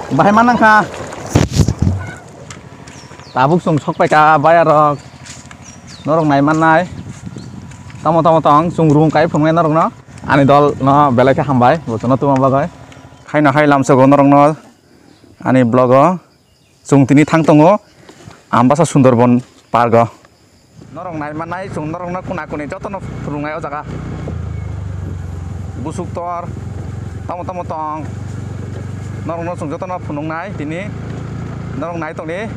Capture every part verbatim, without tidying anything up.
Bahai ma nangkha. Tabuk chwng sok paikha bayarok. Norok nai mannai. Tamo tamo tong chwng room kai phunuknai norokno. Ani dol no belai khe hambai. Bo chwngno tuma bagwi. Haino hai lamsogo norokno ani vlog o. Chwng tini thang tongo Ambasa Sundorbon Park o. Norok nai mannai chwng norokno kuna kuni jotono phunuknai o jaga. Busuk tor tamo tamo tong. Norokno chwng jotono phunuknai tini. Norok nai tongdi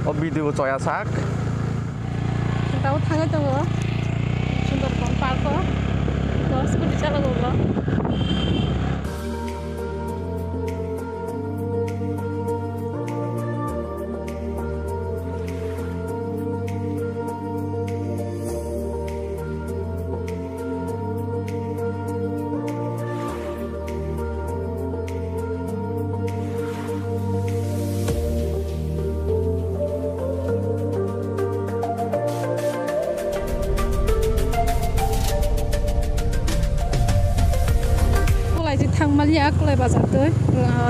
o video choya sak. Tao thangwi tongo Sundorbon Park o. Iko scooty chalago bo. Kulai si thang maliya, kulai bazar twi.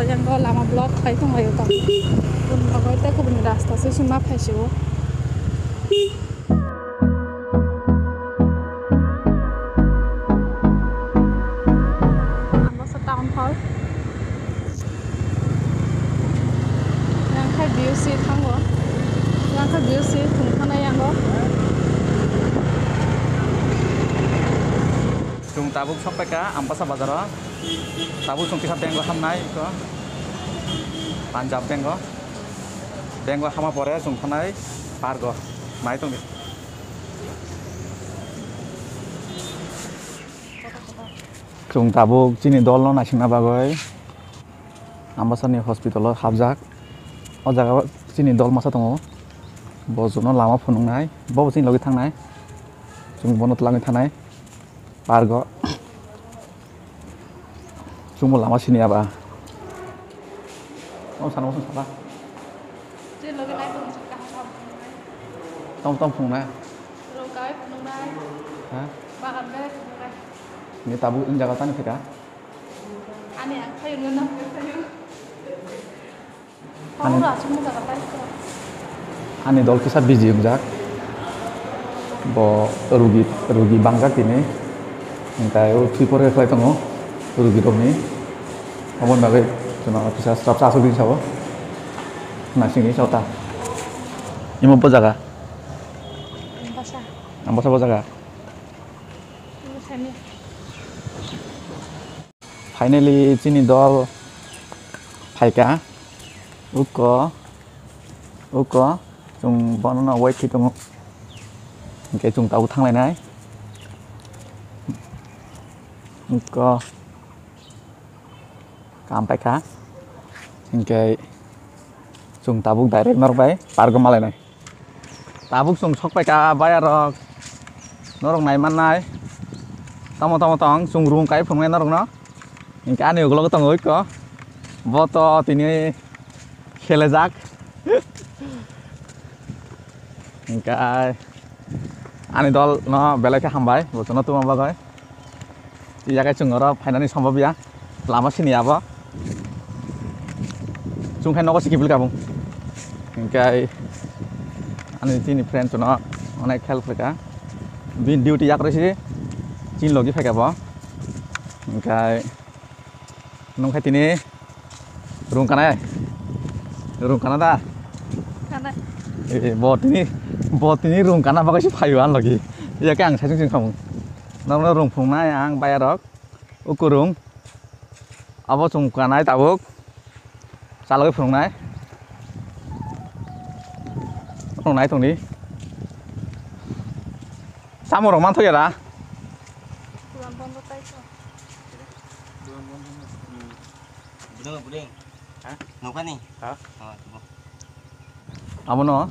Yang o lama block khai tong laio tong. Bun bagwi tei kubun rasta se sima phai sio. Ambasa town hall. Yang khai B U C thango. Yang khai B U C thung thana yango. Chwng tabuk sok paikha Ambasa bazaro. Tabuk chwng kisa bank o hamnai iko. Punjab bank o. Bank o hama pore chwng thanai park o. Nai tongdi. Chwng tabuk chini dol no naisingna bagwi Ambasani hospital o hapjak. O jaga o chini dol masa tongo. Bo chwngno lama phunuknai. Bo bo chini logi thangnai. Chwng bono twlangwi thanai. Park o. Chwngbo lama siniya ba. Tamo sana, tamo sana. Chini logi nai phunuknai. Tamo tamo phunuknai. Rong kai phunuknai. Ha? Bagan berai phunuknai. Ni tabuk wng jaga tani phaikha. Ani ang phaiyung no nang phaiyung. Ani, ani dol kisa busy wngjak. Bo rugi, rugi bangjak tini. Hingkai o thwi porkhe khlai tongo rugi rokni. Aboni bagwi chwngno kisa swrapsa aswk dini sabo. Naisingni sabo ta. Imo bo jaga. Ambasa. Ambasa bo jaga. Finally, chini dol phaikha. Uko, uko, chwng bono wait khe tongo. Hingke chwng tabuk thanglainai. Uko, kam paikha. Hingke chwng tabuk direct norok bai park o malainai. Tabuk chwng sok paikha bayarok. Norok nai mannai. Tamo tamo tong chwng room kai phunuknai norokno. Hingke ani ukulok tongo iko. Bo to tini khelejak. Hingke ani dol no belai khe hambai. Bo chwngno tuma bagwi. Yakai chwng oro phainani sambabya lama sini abo. Chwng khai nogo sikipil kabung. Hingkai ani chini friend chwngno onek help khaika. Bini duty yakrwi si chini logi phaika bo. Hingkai nungkhai tini rung kanai. Rung kana da? Kanai. Eh, bo tini, bo tini rung kana bagwi si phaio ani logi. Yakai ang saichung chwng khamung. Norokno rung phunuknai ang bayarok. Ukurung. Abo chwng kanai tabuk. Chalogwi phunuknai. Phunuknai tongdi. Chamorok manthoya da? Nokani? Ha? Abono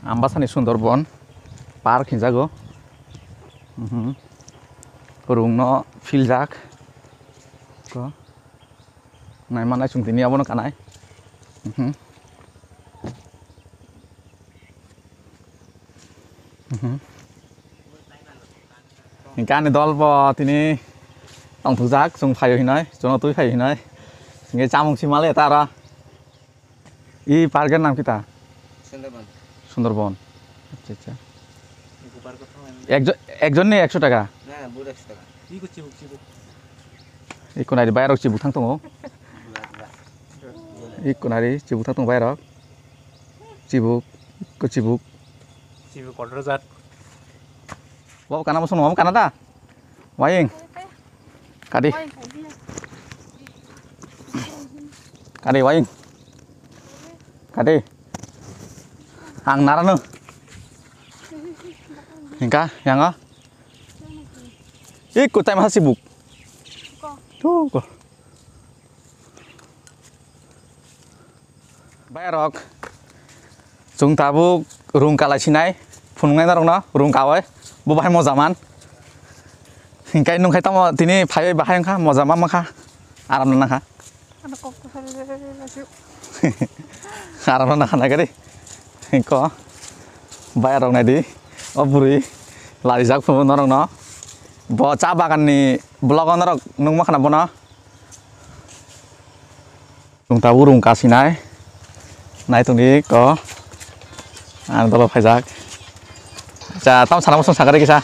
Ambasani Sundorbon Park hinjago. Mhm. Rungno philjak. Ko. Nai manai chwng tini abono kanai. Mhm. Mhm. Hingke ani dol bo tini tongthokjak, chwng phaio hinoi, chwngno twi phaio hinoi. Hingke chamung si male ta aro. I park er nang kita? Sundarban. Sundarban. Acha, acha. Ekjon, ekjon ni ekso taka? Na, na, bura ekso taka. Iko chibuk, chibuk. Iko nari bayarok chibuk thang tongo. Bura, bura. Iko nari chibuk thang tongo bayarok. Chibuk, iko chibuk. Chibuk kotor jat. Bo kana mo sono, kana da? Waying. Kadi. Kadi waying. Kadi. Ang narano. Hingka, yang ah. Iko time ha chibuk. Tuh, ko. Bayarok, chwng tabuk rung kalai sinai, phunuknai norokno rung kawi, bo bahai moja man. Hinkhe nung khai tamo tini phaiwi bahai wngkha, moja ma mankha, aram nangkha. Ano kok kwthar le le le le. Aram nangkha na gari. Hinko, bayarok naidi, o bwrwi larijak phunuk norokno. Bo cha bagan ni vlog o norok nukma khana bono. Chwng tabuk rung kasinai. Nai tongdi ko. Ang dolo phaijak. Acha, tam sana mosong sakari kisa.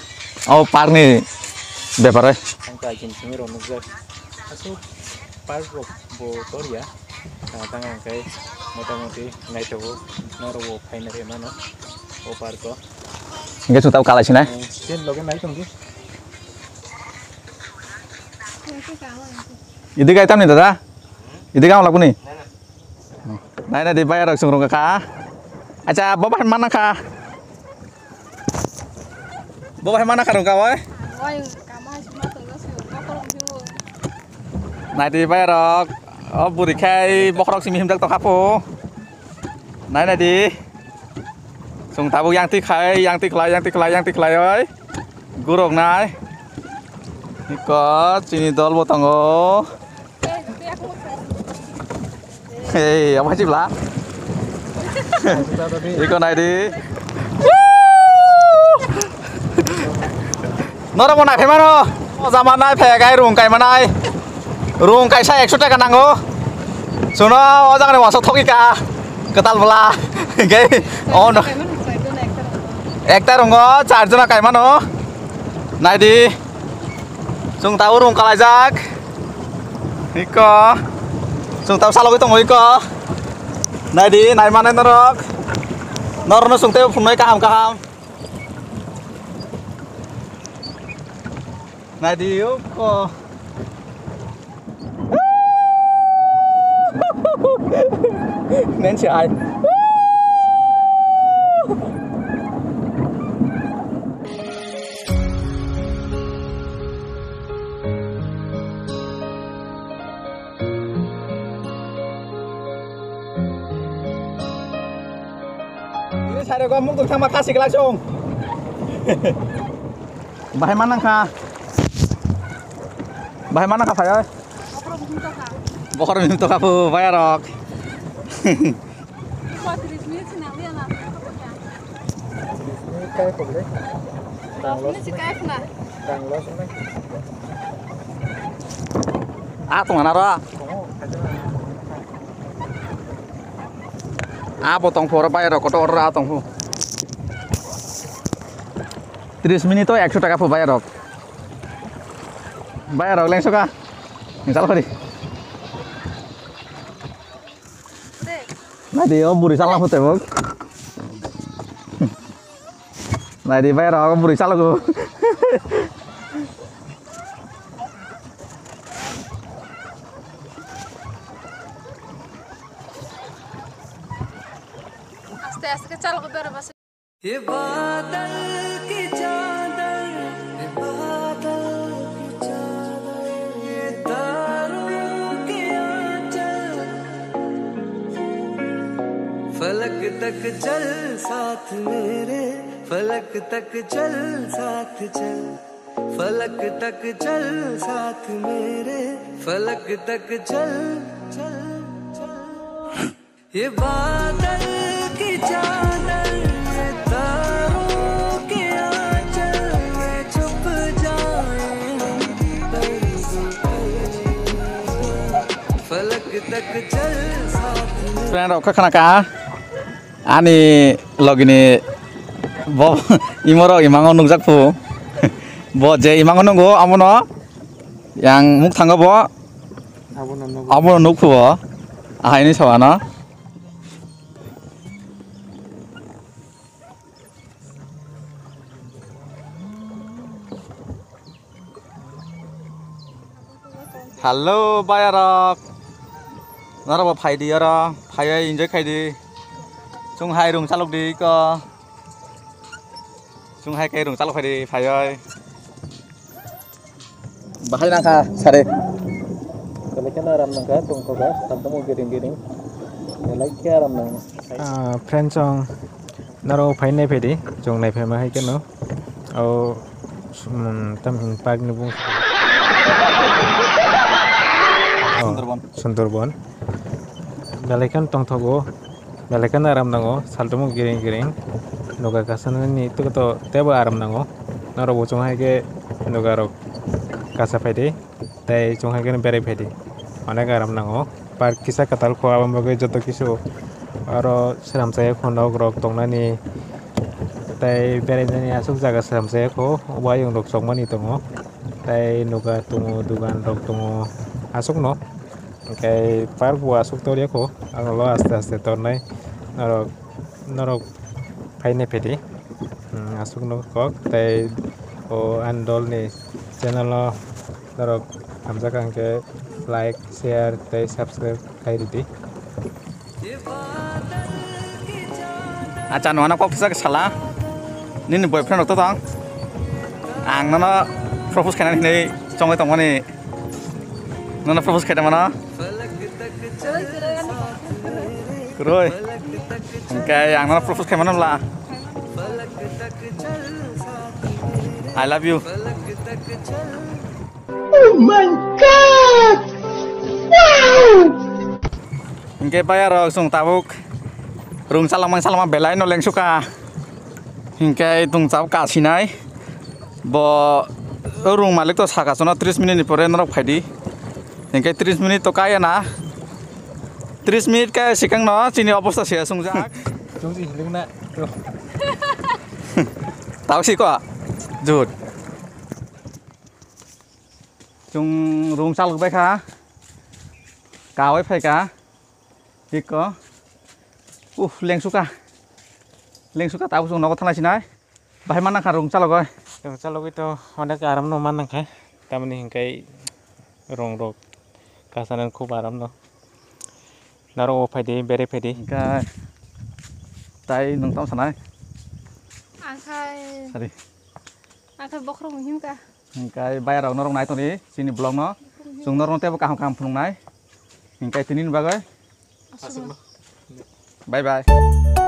O park ni bepar oi. Ang kaijin simi rok nukjak. Asuk park rok bo torya. Tang tang ang kai motamoti naithogo. Norok bo phaina rw mano. O park o. Hingke chwng tabuk kalai sinai. Jen loge nai tongdi. Idi gai tamni dada? Idi gam laguni? Nai nai di bayar rok sung rung kha. Acha bo bahai mana kha? Bo bahai mana kha rung kha oi? Oi, kama hai sima tong ga sio, bokorok sio. Nai di bayar rok. O buri khai bokorok simi himjak tong kha pho. Nai nai di. Chwng tabuk yang twi khai, yang twi khlai, yang twi khlai, yang twi khlai oi. Gurok nai. Iko chini dol bo tongo. Hei, apa sih bla? Iko nai di. Norok bo nai phai mano. O jama nai phai gai rung kai manai. Rung kaisa ekso taka nango. Suno o jaga ni wansuk thoki ka. Kwtal bwla. Hingke o no. Ekta rungo char jona kaimano. Naidi. Chwng tabuk rung kalaijak. Iko. Chwng tabuk salogwi tongo iko. Naidi, naimane norok. Norokno chwng teibo phunuknai kaham kaham. Naidi, iko. Mensi ai. Ini sare gua muk tung sama kasih kelasung. Bahai mana kha? Bahai mana kha phai oi? Bokhorok him tokha. Bokhorok him tokha phu bayarok. Tris minute sina liya na. Tris minute kai pokle. Dos minute si kai khna. Tang los na. Ah, tong na ro. Oh, kaisa. Ah, bo tong phu oro bayarok kotor oro ah tong phu. Tris minute o ekso taka phu bayarok. Bayarok lengsoka. Misal khori. Nai di o buri chala phu tebok. Nai di bayarok o buri chalogo. Aste aste ke chalogo bera bas. ये बादल की चादर, ये बादल की चादर, ये तारों के आंचल। फलक तक चल साथ मेरे, फलक तक चल साथ चल, फलक तक चल साथ मेरे, फलक तक चल, चल, चल। ये बादल की चादर, ये तारों के आंचल में छुप जाए हम, फलक Friend rok kha khna ka ani logini bo imorok imango nukjak phu. Bo je imango nungo abono yang muk thango bo. Abono nukphu bo. Ahaini sawano. Hello, bayarok. Norok bo phai di oro, phaiwi enjoy khai di. Chwng hai rung chalok di ko. Chwng hai khe rung chalok khai di phaiwi. Bahai nangkha sare. Belai kheno aram nangkha, tongthokha, sakamo giring giring. Belai khe aram nangkha. Ah, friend chong. Norok phai nai phai di, chwng nai phai ma hai kheno. O, um, tam hwn park ni bung. Oh, Sundarban. Sundarban. Belai kheno tongthogo, belai kheno aram nango, saltumo giring giring. Noga kasanani tukuto tebo aram nango. Norok bo chwng hai khe noga rok kasa phai di. Tei chwng hai kheno berai phai di. Onek aram nango. Park kisa kwtal kho, aboni bagwi joto kisu oro swnamsa ya kho nok rok tongnani. Tei berainani aswk jaga swnamsa ya kho, uayung rok chokmani tongo. Tei nuga tongo, dugan rok tongo aswkno. Hwnkhe park bo aswk tor ya kho, ang ulo aste aste tornai norok. Norok phainai phaidi, hmm, aswkno kok tei o ani dolni channel o norok hamjak hwnkhe like, share tei subscribe khai ridi. Acha, nwng ano kok kisa sala, nini boyfriend rok to tong, ang nono propose khainani hinwi chongwi tongmani. Nono propose khaida mano? Kwrwi. Hwnkhe ang nono propose khaimano bla. I love you. Oh my God! Wow! Hwnkhe bayarok chwng tabuk rung chalokma chalokma belai no lengsukha. Hwnkhe chwng tabuk kasinai. Bo rung malik to saka chwngno tris minute ni pore norok phaidi. Hwnkhe tris minute to kaya na. Tris minute kaya swkangno chini obostha se sungjak. Chwng si hilik na. Tau si ko. Jut. Chwng rung chalok bai kha. Kawai phai kha. Hiko. Uf, lengsuka. Lengsuka, tabuk chwng nogo thanglai sinai. Bahai manna kha rung chalogoi. Rung chalogoi to onek aram no manna kha. Tamoni hinkai rung rok kasanan khub aram no. Narok o phaidi, bere phaidi. Hinkai tai nwng tamo sanai? Ang khai. Sari. Ang khai bokhorok himka. Hinkai bayarok norok nai tongdi chini vlog no. Chwng norok teibo kaham kaham phunuknai. Hinkai tini ni bagwi. Aswkno. Bye bye.